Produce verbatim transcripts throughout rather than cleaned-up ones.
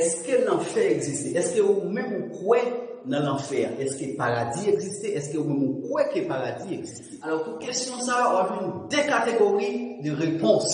Èske lanfè egziste? Èske ou menm ou kwè nan lanfè? Èske paradi egziste? Èske ou menm ou kwè ke paradi egziste? Alò, pou kesyon sa a, w ap jwenn de kategori de repons.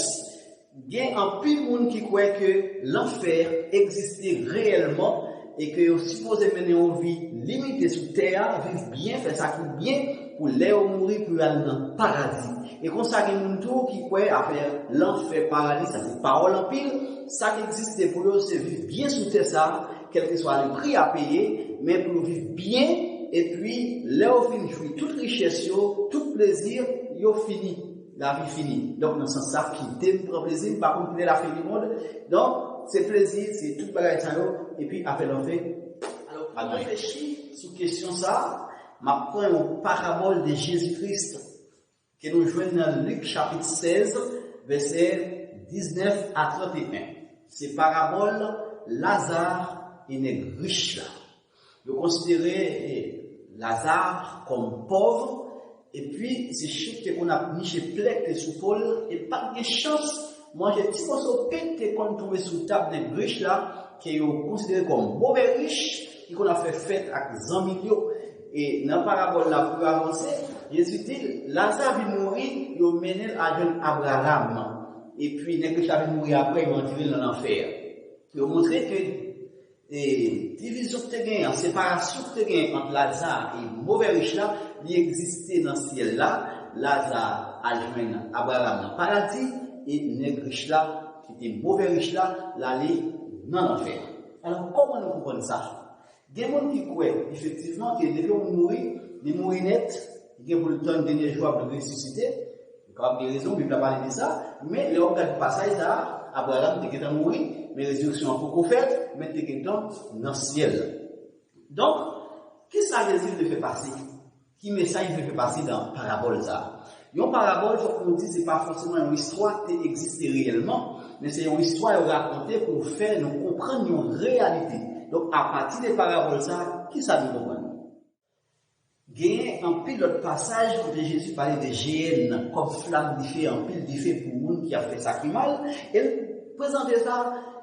Gen anpil moun ki kwè ke lanfè egziste reyèlman e ke yo sipoze mennen yon vi limite sou tè a, viv byen, fè sa ki byen, pou lè yo mouri, pou yo al nan paradi. E konsa, gen moun tou ki kwè afè lanfè, paradi, sa se pawòl anpil. Sa k egziste pou yo, se viv byen sou tè sa a, kèlkeswa le pri a peye, men pou yo viv byen, epi lè yo fin jwi tout richès yo, tout plezi, yo fini. Lavi fini. Donk, nan sans sa, kite m pran plezi m, pa konn kilè la fin di mond. Donk, se plezi, se tout bagay sa yo, epi afè lanfè. Alò, pou reflechi sou kesyon sa a, m ap pran yon parabòl de Jezi Kris ke nou jwenn nan Lik chapit sèz, vèsè diznèf a trannteyen. Se parabòl Laza e nèg rich la. Yo konsidere eh, Laza kòm pòv, epi se chif te konn ap niche plèk te sou po l, e pa t gen chans manje ti moso pen te konn twouve sou tab nèg rich la, ke yo konsidere kòm move rich, ki konn ap fè fèt ak zanmi l yo. E nan parabòl la, pou yo avanse, Jezi di, Laza vin mouri, yo mennen l al jwenn Abraram. Epi nèg rich la vin mouri apre, yo antere l nan lanfè. Yo montre ke e, divizyon ki te genyen an, separasyon ki te genyen ant Laza e move rich la, li egziste nan syèl la. Laza al jwenn Abraram nan paradi, e nèg rich la, ki te move rich la, l ale nan lanfè. Alò, kòman nou konprann sa? Gen moun ki kwè, efektivman, ke depi yon moun mouri, li mouri nèt, li gen pou l tann dènye jou a pou l resisite. Ou kapab gen rezon, Bib la pale de sa, men lè w ap gade pasaj sa a, Abraram te gentan mouri, men rezireksyon an poko fèt, men te gentan nan syèl. Donk, kisa Jezi vle fè pase? Ki mesaj li vle fè pase nan parabòl sa a? Yon parabòl, fòk nou di, se pa fòseman yon istwa ki te egziste reyèlman, men se yon istwa yo rakonte pou fè nou konprann yon reyalite. Donk, apati de parabòl sa a, kisa nou konprann? Genyen anpil lòt pasaj kote Jezi pale de jeyèn kòm flam dife, anpil dife pou moun ki ap fè sa ki mal, e l prezante sa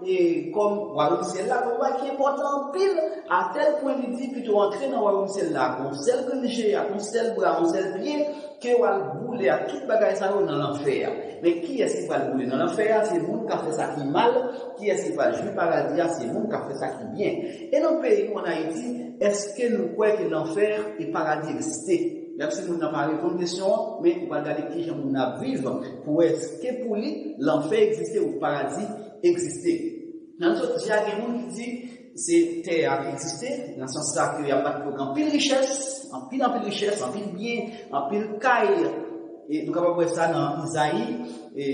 e, kòm wayòm syèl la, kòm bagay ki enpòtan anpil, atèl pwen li di pito antre nan wayòm syèl la ak yon sèl grenn je, ak yon sèl bra, yon sèl pye, ke w al boule ak tout bagay sa yo nan lanfè a. Men kiyès ki pral boule nan lanfè a? Se moun k ap fè sa ki mal. Kiyès ki pral jwi paradi a? Se moun k ap fè sa ki byen. E nan peyi nou, ann Ayiti, èske nou kwè ke lanfè e paradi egziste? Menm si moun nan pa reponn kesyon an, men ou pral gade kijan moun nan ap viv pou wè èske pou li, lanfè egziste ou paradi egziste. Nan soti a, gen moun ki di se tè a ki egziste, nan sans sa ke y ap bat pou gen anpil richès, anpil, anpil richès, anpil byen, anpil kay. E nou kapab wè sa nan Izayi, e,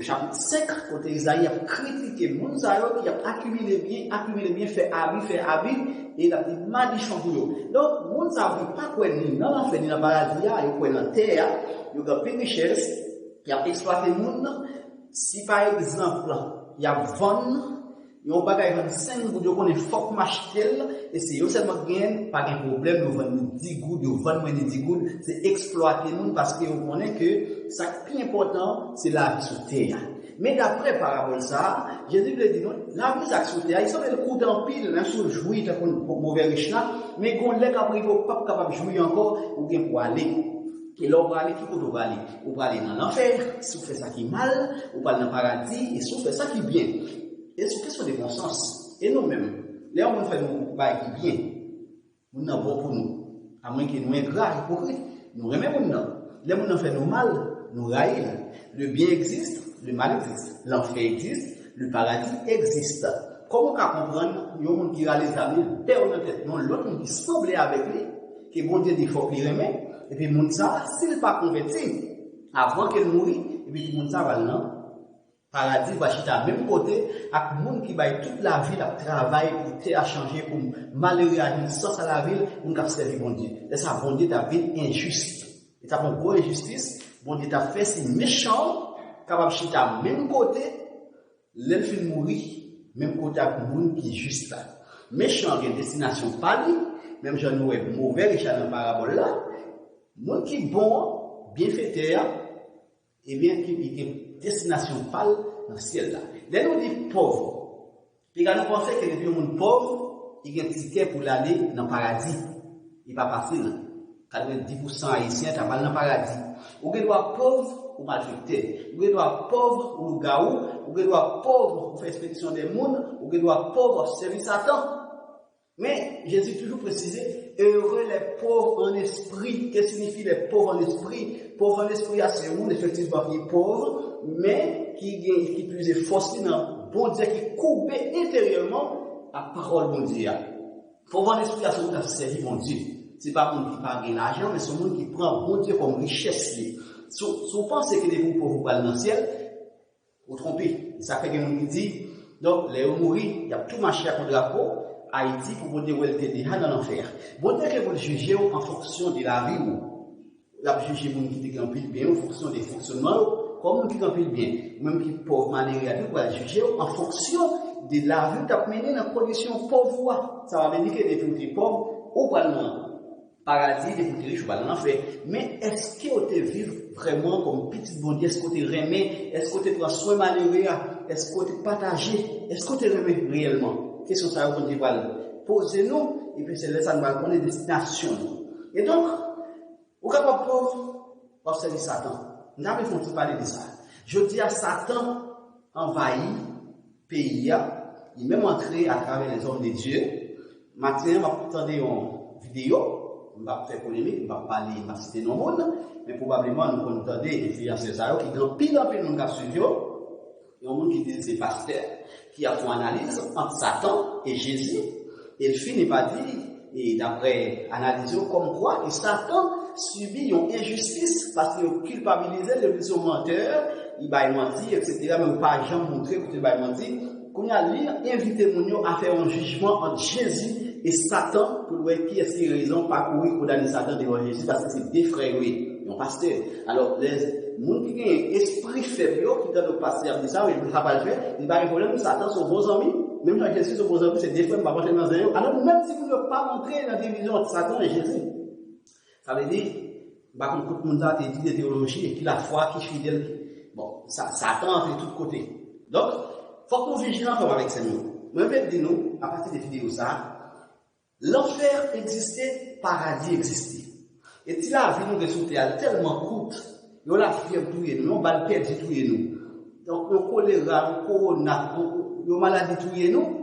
chapit senk, kote Izayi ap kritike moun sa yo ki ap akimile byen, akimile byen, fè abi, fè abi, e l ap di madichon pou yo. Donk, moun sa yo ki pa kwè ni nan lanfè ni nan paradi a, yo kwè nan tè a, yo gen anpil richès, y ap eksplwate moun. Si pa egzanp, y ap vann yon bagay vann senk goud, yo konnen fòk m achte l, e se yo sèlman ki genyen l, pa gen pwoblèm, yo vann li dis goud, yo vann mwen li dis goud, se eksplwate moun paske yo konnen ke sa k pi enpòtan, se lavi sou tè a. Men daprè parabòl sa a, Jezi vle di nou, lavi sa k sou tè a, li sanble l kout anpil, menm si w jwi tankou move rich la, men gon lè k ap rive w p ap kapab jwi ankò, ou gen pou ale. E lè w prale, ki kote w prale? Ou prale nan lanfè, si w fè sa ki mal, ou pral nan paradi, e si w fè sa ki byen. E sou kesyon de bon sans, e nou menm, lè yon moun fè nou bagay ki byen, moun nan bon pou nou. Amwenke nou engra, ipokrit, nou renmen moun nan. Lè moun nan fè nou mal, nou rayi l. Le bien existe, le mal existe. Lanfè egziste, le paradis existe. Kòman w ka konprann yon moun ki rale zam li, pè w nan tèt yon lòt moun ki sanble avèk li, ke Bondye di fòk li renmen, epi moun sa a, si l pa konvèti, avan ke l mouri, epi moun sa a pral nan paradi, va chita menm kote ak moun ki bay tout lavi l ap travay pou tè a chanje, pou malere a jwenn sans a lavi l, moun k ap sèvi Bondye. Lè sa a, Bondye t ap vin enjis. Li t ap yon gwo enjistis Bondye t ap fè si mechan an kapab chita menm kote, lè l fin mouri, menm kote ak moun ki jis la. Mechan an gen destinasyon pa li, menm jan nou wè move rich la nan parabòl la, moun ki bon an, byenfetè a, ebyen, ki, ki gen destinasyon pa l nan syèl la. Lè nou di pòv, Piga nou panse ke depi yon moun pòv, li gen tikè pou l ale nan paradi. Li pa fasil. Katrevenndis pousan Ayisyen ta pral nan paradi. Ou gen dwa pòv, ou malfektè. Ou gen dwa pòv, ou lougawou. Ou gen dwa pòv, ou fè ekspeksyon de moun. Ou gen dwa pòv, w ap sèvi Satan. Men, Jezi toujou presize, heureux les pauvres en esprit. Ke siyifi les pauvres en esprit? Pòv an espri a se yon moun efektivman ki pòv, men ki gen, ki puize fòs li nan Bondye, ki koube enteryèman ak pawòl Bondye a. Pòv an espri a se yon moun k ap sèvi Bondye. Se pa moun ki pa gen lajan, men se yon moun ki pran Bondye kòm richès li. Si w, si w panse ke depi w pòv ou pral nan syèl, ou twonpe. E sa fè gen moun ki di, donk, lè yo mouri, y ap tou mache ak yon drapo Ayiti pou Bondye wè l te deja nan lanfè. Bondye gen pou l jije w an fonksyon de lavi w. L ap jije moun ki te gen anpil byen yo an fonksyon de fonksyònman yo. Kòm moun ki gen anpil byen, ou menm ki pòv, malere a, li pral jije w an fonksyon de lavi w t ap mennen nan kondisyon pòv ou a. Sa pa vle di ke depi w te pòv, ou pral nan paradi, depi w te rich, ou pral nan lanfè. Men èske w te viv vrèman kòm pitit Bondye? Èske w te renmen? Èske w te pran swen malere a? Èske w te pataje? Èske w te renmen reyèlman? Kesyon sa yo Bondye pral poze nou, epi se lè sa a nou pral konnen destinasyon nou. E donk, ou kapab pòv, w ap sèvi Satan. M ta vle fè yon ti pale de sa. Jodi a, Satan anvayi peyi a, li menm antre atravè lèzòm de Dye. Maten an, m ap tande yon videyo, m p ap fè polemik, m p ap pale, m p ap site non moun, men pwobableman nou konn tande enfliyansè sa yo, ki gen anpil, anpil moun k ap swiv yo. Yon moun ki di se pastè, ki ap fè yon analiz ant Satan e Jezi, e l fini pa di, e daprè analiz yo, kòmkwa ke Satan sibi yon enjistis paske yo kilpabilize l, yo di se yon mantè, li bay manti, etsetera, men yo pa janm montre kote l bay manti. Kounye a, li envite moun yo a fè yon jijman ant Jezi e Satan pou l wè kiyès ki gen rezon, pa kouri kondane Satan devan Jezi, paske se de frè yo ye, yon pastè. Alò, lè moun ki gen espri fèb yo, ki tande pastè ap di sa, wi, sa pral fè, li pa gen pwoblèm, Satan se yon bon zanmi, menm jan Jezi se yon bon zanmi, se de frè, m p ap rantre nan zen yo. Alò, nou menm timoun yo pa rantre nan divizyon ant Satan e Jezi. Sa vle di, m pa konn kot moun sa te etidye teyoloji, e ki lafwa, ki fidèl, ki, bon, sa, Satan antre tout kote. Donk, fòk nou vijilan frè m avèk sè m yo. Mwen vle di nou, apati de videyo sa, lanfè egziste, paradi egziste. E ti lavi nou gen sou tè a, l tèlman kout, yon lafyèv touye nou, yon bal pèdi touye nou. Donk, yon kolera, yon kowona, yon, yon maladi touye nou.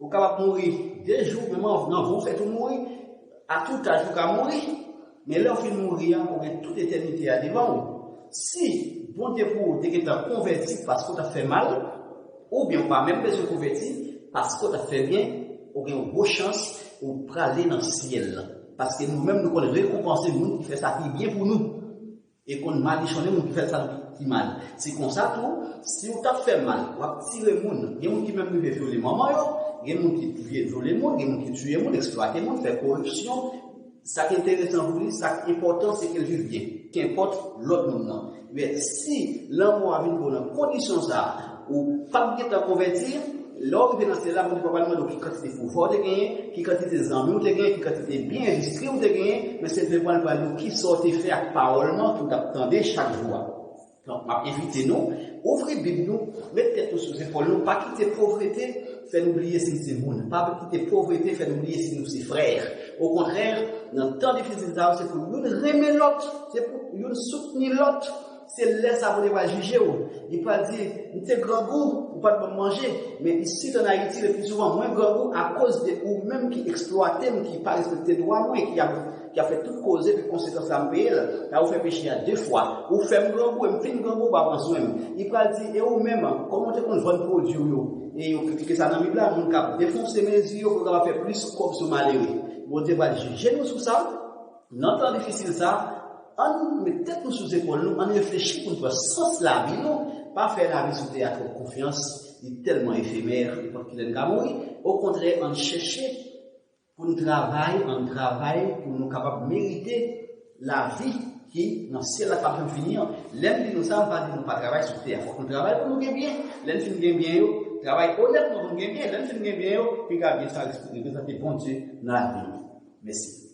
Ou kapab mouri de jou, menm nan ven w fèt ou mouri, a tout aj ou ka mouri. Men lè w fin mouri a, ou gen tout etènite a devan w. Si Bondye pou ou te gentan konvèti paske w t ap fè mal, oubyen ou pa menm bezwen konvèti, paske w t ap fè byen, ou gen yon gwo chans ou prale nan syèl la. Paske nou menm nou konn rekonpanse moun ki fè sa ki byen pou nou. E konn madichonnen moun ki fè sa ki mal. Se konsa tou, si w t ap fè mal, w ap tire moun, gen moun ki menm rive vyole manman yo, gen moun ki vyole moun, gen moun ki tiye moun, eksplwate moun, fè koripsyon. Sa k enteresan pou li, sa k enpòtan, se ke l viv byen, kenpòt lòt moun nan. Men si lanmò a vin ba w nan kondisyon sa a, ou p ap gentan konvèti, lè w rive nan syèl la, Bondye pa pral mande w ki kantite pouvwa w te genyen, ki kantite zanmi w te genyen, ki kantite byen, endistri w te genyen, men se l pral mande w kisa w te fè ak pawòl mwen ke w t ap tande chak jou a. Donk, m ap envite nou, ouvri Bib nou, met tèt nou sou zepòl nou, pa kite povrete fè nou bliye si nou se moun, pa kite povrete fè nou bliye si nou se frè. Okontrè, nan tan difisil sa yo, se pou youn renmen lòt, se pou youn soutni lòt. Se lè sa Bondye pral jije w. Li pral di, "M te grangou, ou pa t ban m manje." Men isit ann Ayiti, le pli souvan, mwen grangou akoz de ou menm ki eksplwate m, ki pa respekte dwa mwen, ki ap, ki ap fè tout koze, epi konsekans la m peye l. La ou fè peche a de fwa. Ou fè m grangou, e m fin grangou, ou pa pran swen m. Li pral di, "E ou menm, kòman w te konn vann pwodui w yo?" E yo kritike sa nan Bib la, moun k ap defonse mezi yo pou yo kapab fè plis kòb sou malere. Bondye pral jije nou sou sa. Nan tan difisil sa, ann met tèt nou sou zepòl nou, ann reflechi pou n pran sans lavi nou, pa fè lavi sou tè a twòp konfyans, li tèlman efemè, nenpòt kilè n ka mouri. Okontrè, ann chèche pou n travay, ann travay pou nou kapab merite lavi ki nan syèl la k p ap janm fini an. Lè m di nou sa, m pa di nou pa travay sou tè a. Fòk nou travay pou nou gen byen. Lè n fin gen byen yo, travay onètman pou n gen byen. Lè n fin gen byen yo, piga byen sa reprezante Bondye nan lavi nou. Mèsi.